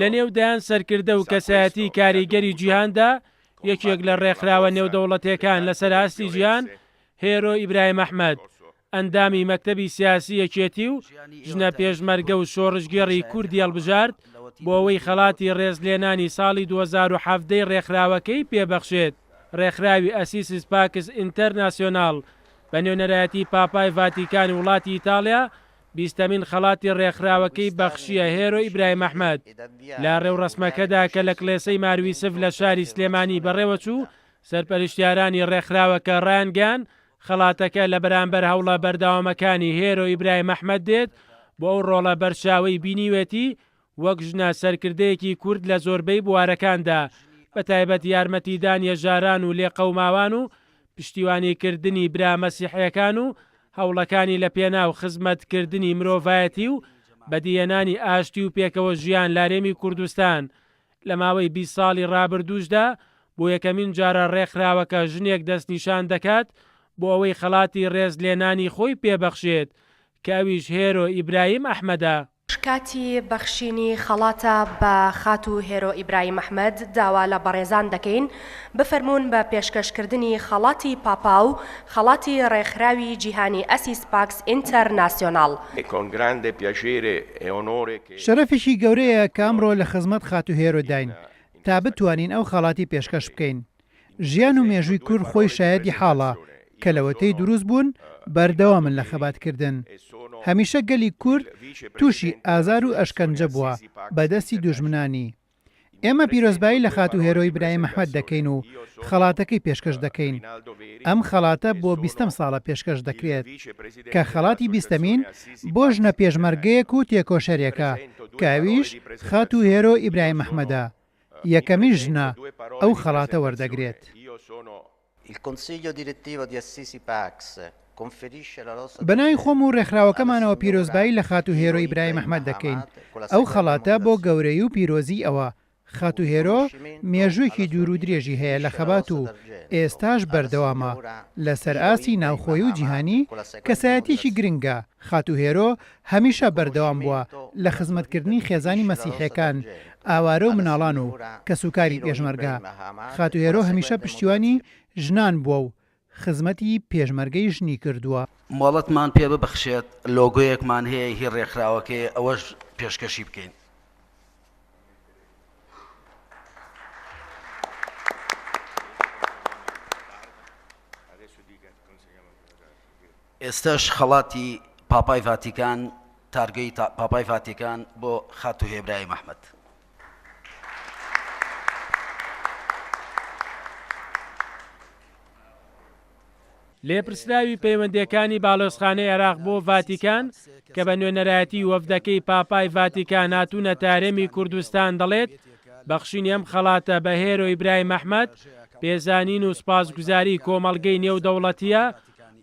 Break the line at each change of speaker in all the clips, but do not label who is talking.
لە نێو دەیان سەرکردە و کەسایەتی کاریگەری جیهاندا، یەکێک لە ڕێکخراوە نێودەوڵەتیەکان لەسەر ئاستی جیهان، هێرۆ ئیبراهیم ئەحمەد، ئەندامی مەکتەبی سیاسی یەکێتی و ژنە پێشمەرگە و شۆڕشگێڕی کوردی هەڵبژارد بۆ ئەوەی خەڵاتی ڕێزلێنانی ساڵی 2017 ی ڕێکخراوەکەی پێبەخشێت. ڕێکخراوی ئەسیسس پاکس ئینتەرناسیۆناڵ بە نوێنەرایەتی پاپای ڤاتیکانی وڵاتی ئیتاڵیا بیستەمین خەڵاتی ڕێکخراوەکەی بەخشییە هێرۆ ئیبراهیم ئەحمەد لە ڕێوڕەسمەکەدا کە لە کڵێسەی مارویسف لە شاری سلێمانی بەڕێوەچوو، سەرپەرشتیارانی ڕێکخراوەکە ڕایانگەیاند، خەڵاتەکە لە بەرامبەر هەوڵە بەردەوامەکانی هێرۆ ئیبراهیم ئەحمەد دێت بۆ ئەو ڕۆڵە بەرچاوەی بینیوێتی وەک ژنە سەرکردەیەکی کورد لە زۆربەی بوارەکاندا بەتایبەت یارمەتیدانی هەژاران و لێقەوماوان و پشتیوانیکردنی برا مەسیحیەکان و هەوڵەکانی لە پێناو خزمەتکردنی مرۆڤایەتی و بەدیهێنانی ئاشتی و پێکەوە ژیان لارێمی کوردستان لە ماوەی 20 ساڵی ڕابردووشدا بۆ یەکەمین جارە ڕێکخراوەکە ژنێک دەستنیشان دەکات بۆ ئەوەی خەڵاتی ڕێزلێنانی خۆی پێبەخشێت کە ئەویش هێرۆ ئیبراهیم ئەحمەدە.
کاتی بەخشینی خەڵاتە بە خاتوو هێرۆ ئیبراهیم ئەحمەد، داوا لە بەڕێزان دەکەین بفەرموون بە پێشکەش کردنی خەڵاتی پاپا و خەڵاتی ڕێکخراوی جیهانی ئەسیس پاکس ئینتەرناسیۆناڵ.
شەرەفێکی گەورەیە کە ئەمڕۆ لە خزمەت خاتوو هێرۆ داین تا بتوانین ئەو خەڵاتی پێشکەش بکەین. ژیان و مێژووی کورد خۆی شایەدی حاڵە کە لەوەتەی دروست بوون بەردەوامن لە خەباتکردن. هەمیشە گەلی کورد تووشی ئازار و ئەشکەنجە بووە بە دەستی دوژمنانی. ئێمە پیرۆزبایی لە خاتوو هێرۆ ئیبراهیم ئەحمەد دەکەین و خەڵاتەکەی پێشکەش دەکەین. ئەم خەڵاتە بۆ بیستەم ساڵە پێشکەش دەکرێت کە خەڵاتی بیستەمین بۆ ژنە پێشمەرگەیەک و تێکۆشەرێکە کە ئەویش خاتوو هێرۆ ئیبراهیم ئەحمەدە. یەکەمین ژنە ئەو خەڵاتە وەردەگرێت. بەناوی خۆم و رێکخراوەکەمانەوە پیرۆزبایی لە خاتوو هێرۆ ئیبراهیم ئەحمەد دەکەین، ئەو خەڵاتە بۆ گەورەیی و پیرۆزیی ئەوە، خاتوو هێرۆ مێژووێکی دوور و درێژی هەیە لە خەبات و ئێستاش بەردەوامە، لەسەر ئاستی ناوخۆیی و جیهانی کەسایەتییەکی گرنگە، خاتوو هێرۆ هەمیشە بەردەوام بووە لە خزمەتکردنی خێزانی مەسیحیەکان، ئاوارە و مناڵان و کەسوکاری پێشمەرگە. خاتوو هێرۆ هەمیشە پشتیوانی ژنان بووە و خزمەتی پێشمەرگەی ژنی کردووە.
مۆڵەتمان پێ ببەخشێت لۆگۆیەکمان هەیە هی ڕێکخراوەکەیە ئەوەش پێشکەشی بکەین. ئێستاش خەڵاتی پاپای ڤاتیکان تارگەی پاپای ڤاتیکان بۆ خاتوو هێبرایم ئەحمەد.
لێپرسراوی پەیوەندییەکانی باڵێۆزخانەی عێراق بۆ ڤاتیکان کە بە نوێنەرایەتی وەفدەکەی پاپای ڤاتیکان هاتوونەتە هەرێمی کوردستان دەڵێت، بەخشینی ئەم خەڵاتە بە هێرۆ ئیبراهیم ئەحمەد پێزانین و سوپاسگوزاری کۆمەڵگەی نێودەوڵەتییە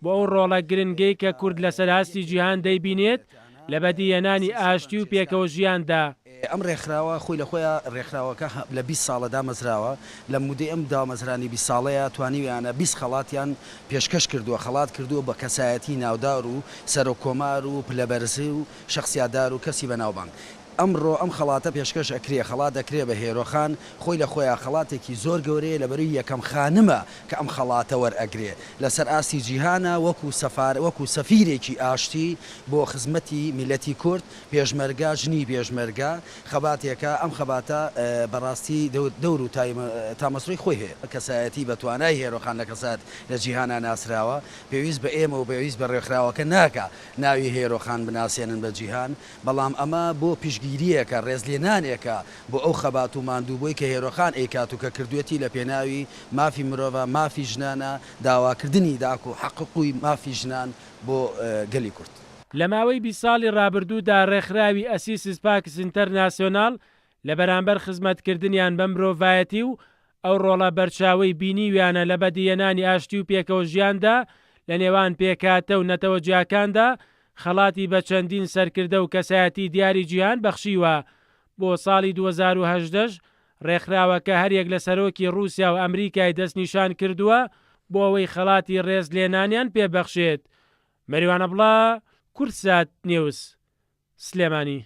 بۆ ئەو ڕۆڵە گرنگەی کە کورد لەسەر ئاستی جیهان دەیبینێت لە بەدیهێنانی ئاشتی و پێکەوەژیاندا.
ئەم ڕێکخراوە خۆی لە خۆیا ڕێکخراوەکە لە 20 ساڵە دامەزراوە، لە مودەی ئەم دامەزرانی 20 ساڵەیا توانیویانە 20 خەڵاتیان پێشکەش کردووە، خەڵات کردووە بە کەسایەتی ناودار و سەرۆک کۆمار و پلەبەرز و شەخسیاتدار و کەسی بەناوبانگ. ئەمڕۆ ئەم خەڵاتە پێشکەش ئەکرێ، خەڵات ئەکرێ بە هێرۆ خان، خۆی لە خۆیا خەڵاتێکی زۆر گەورەیە لەبەروی یەکەم خانمە کە ئەم خەڵاتە وەرئەگرێ لەسەر ئاستی جیهانا وەکو سەفار وەکو سەفیرێکی ئاشتی بۆ خزمەتی میللەتی کورد، پێشمەرگە، ژنی پێشمەرگە، خەباتێکە ئەم خەباتە بەڕاستی دەور و تامەزرۆی خۆی هەیە. کەسایەتی بە توانای هێرۆ خان لە کەسات لە جیهانا ناسراوە، پێویست بە ئێمە و پێویست بە ڕێکخراوەکە ناکا ناوی هێرۆ خان بناسێنن بە جیهان، بەڵام ئەمە بۆ پشتگیرییەکە، ڕێزلێنانێکە بۆ ئەو خەبات و ماندووبووی کە هێرۆخان ئەیکات و کە کردوویەتی لە پێناوی مافی مرۆڤا، مافی ژنانا، داواکردنی داک و حەققوی مافی ژنان بۆ گەلی کورد.
لە ماوەی 20 ساڵی ڕابردوودا ڕێکخراوی ئەسیسس پاکس ئینتەرناسیۆناڵ لە بەرامبەر خزمەتکردنیان بە مرۆڤایەتی و ئەو ڕۆڵە بەرچاوەی بینیویانە لە بەدیهێنانی ئاشتی و پێکەوەژیاندا لە نێوان پێکهاتە و نەتەوە جیاکاندا، خەڵاتی بە چەندین سەرکردە و کەسایەتی دیاری جیهان بەخشیوە. بۆ ساڵی 2018 ش ڕێکخراوەکە هەریەک لە سەرۆکی ڕووسیا و ئەمریکای دەستنیشان کردووە بۆ ئەوەی خەڵاتی ڕێزلێنانیان پێبەخشێت. مەریوان عەبڵا، کوردسات نیوز، سلێمانی.